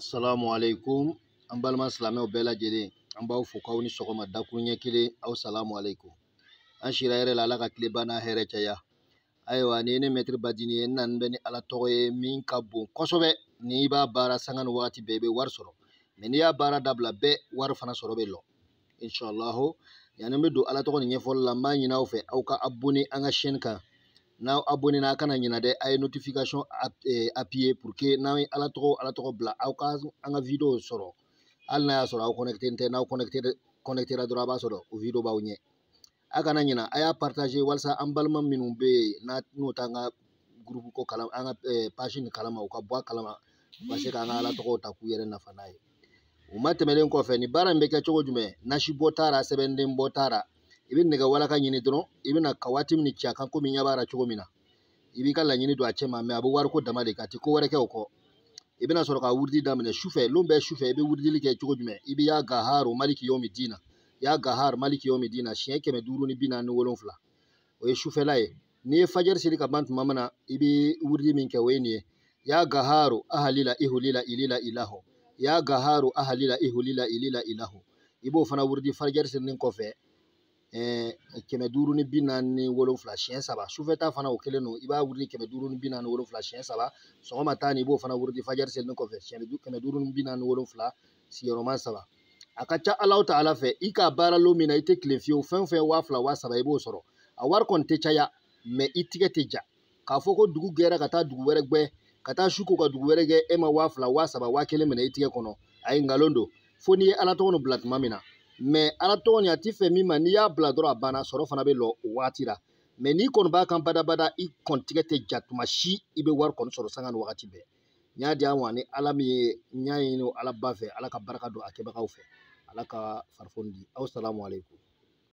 Assalamu alaikum. An balima silamɛw bɛɛ lajɛlen, an b'aw fo k'aw ni sɔgɔma dakuruɲɛ kelen, aw salamu alaikum. An sira hɛrɛ la, Ala ka tile ban n'a hɛrɛ caya. Ayiwa, ni ye ne mɛtiri Badini ye, n nani bɛ ni Ala tɔgɔ ye min ka bon kosɛbɛ. N'i b'a baara sanga ni wagati bɛɛ, i bɛ wari sɔrɔ. Mɛ n'i y'a baara dabila bɛɛ, wari fana sɔrɔ bɛ lɔ. Inshallah, yanni n bɛ don Ala tɔgɔ ni ɲɛfɔli la, n b'a ɲini aw fɛ, aw ka abonné an ka chaîne kan. N'aw abonné na, a kana ɲina dɛ, a ye notification appuyer pour que n'aw ye Ala tɔgɔ bila, aw ka an ka vidéo sɔrɔ. Hali n'a y'a sɔrɔ aw connecté tɛ, n'aw connecté la dɔrɔn, a b'a sɔrɔ o vidéo b'aw ɲɛ. A kana ɲina, a y'a partager walasa an balima minnu bɛ yen n'o t'an ka groupe ko kalama, an ka page nin kalama, u ka bɔ a kalama, u ka se k'an ka Ala tɔgɔw ta k'u yɛrɛ nafa n'a ye. O ma tɛmɛnen kɔfɛ, nin baara in bɛ kɛ cogo jumɛn? Nasi bɔ t'a la, sɛbɛnden bɔ t'a la. I bɛ nɛgɛ walaka ɲini dɔrɔn, i bɛna ka waati min ci a kan, komi ɲɛ b'a la cogo min na, i b'i ka laɲini don a cɛ ma. Mɛ a bɛ wariko dama de kan, a tɛ ko wɛrɛ kɛ o kɔ. I bɛna sɔrɔ ka wurudi daminɛ sufɛ, lon bɛɛ sufɛ. I bɛ wurudili kɛ cogo jumɛn? I bɛ ya gaharu maliki yomi dina, ya gahar maliki yomi dina, siɲɛ 547, o ye sufɛla ye. N'i ye fajɛri seli ka ban tuma min na, i bɛ wurudi min kɛ, o ye nin ye: ya gaharu ahalila ihulila ilila ilahu, ya gaharu ahalila ihulila ilila ilahu. I b'o fana wurudi fajɛri selinin kɔfɛ, 547, siɲɛ saba. Sufɛ ta fana, o kelen don, i b'a wurudi 547, siɲɛ saba. Sɔgɔma ta nin, i b'o fana wurudi fajɛri selinin kɔfɛ, siɲɛ 547, sigiyɔrɔma saba. A ka ca Alahu Taala fɛ, i ka baara lon min na, i tɛ tile fiyewu, fɛn o fɛn 2000, 3000, i b'o sɔrɔ. A wari kɔni tɛ caya, mɛ i tigɛ tɛ ja k'a fɔ ko dugu gɛra ka taa dugu wɛrɛ gbɛ, ka taa su ko ka dugu wɛrɛ kɛ, e ma 2000, 3000, 1000 minɛ i tigɛ kɔnɔ. A ye nkalon don, fo n'i ye Ala tɔgɔ nin bila tuma min na. Mɛ Ala tɔgɔ nin, a ti fɛ min ma, n'i y'a bila dɔrɔn, a banna, sɔrɔ fana bɛ lɔ o waati la. Mɛ n'i kɔni b'a kan badabada, i kɔni tigɛ tɛ ja tuma si, i bɛ wari kɔni sɔrɔ sanga ni wagati bɛɛ. N y'a di aw ma ni Ala min ye, n y'a ɲini Ala ba fɛ, Ala ka barika don a kɛbagaw fɛ, Ala ka farifoni di aw. Salamu aleykum.